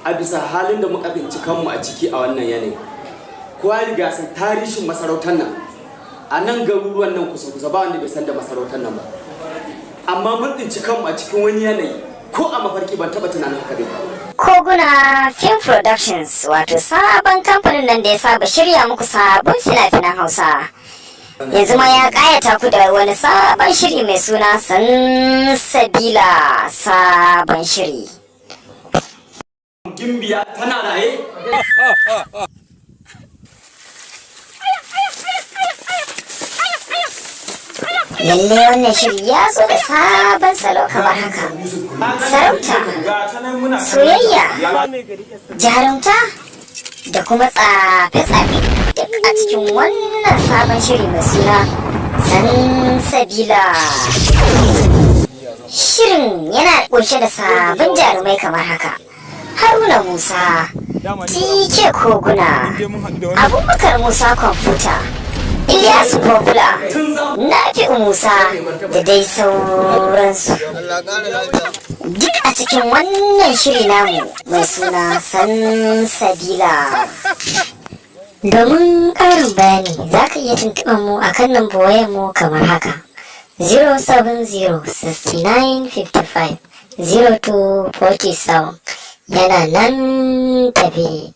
A bisa halin da muka tsinci kanmu a ciki a wannan yanayi, kowa riga san tarihin masarautar nan. A nan garuruwan nan kusa kusa, ba wanda bai san da masarautar nan ba. Amma mun tsinci kanmu a cikin wani yanayi, ko a mafarki ban taba tunanin haka bai faru. Koguna Film Productions, wato sabon kamfanin nan da ya saba shirya muku sabon fina-finan Hausa. Yanzu ma ya kayata ku da wani sabon shiri mai suna Sansabila, sabon shiri. Gimbiya tana raye? Lalle wannan shiri ya zo da sabon salo kamar haka. Sarauta, soyayya, jarumta da kuma tsafe-tsafe, duk a cikin wannan sabon shiri mai suna Sansabila. Shirin yana kunshe da sabon jarumai kamar haka: Haruna Musa, TK Koguna, Abubakar Musa Kwamfuta, Ilyasu Kogula, Nafi'u Musa da dai sauransu. Duk a cikin wannan shiri namu mai suna Sansabila. Domin ƙarin bayani, za ka iya tuntuɓar mu a kan lambar mu kamar haka: 070 69 55 02 47. Yana nan tafe.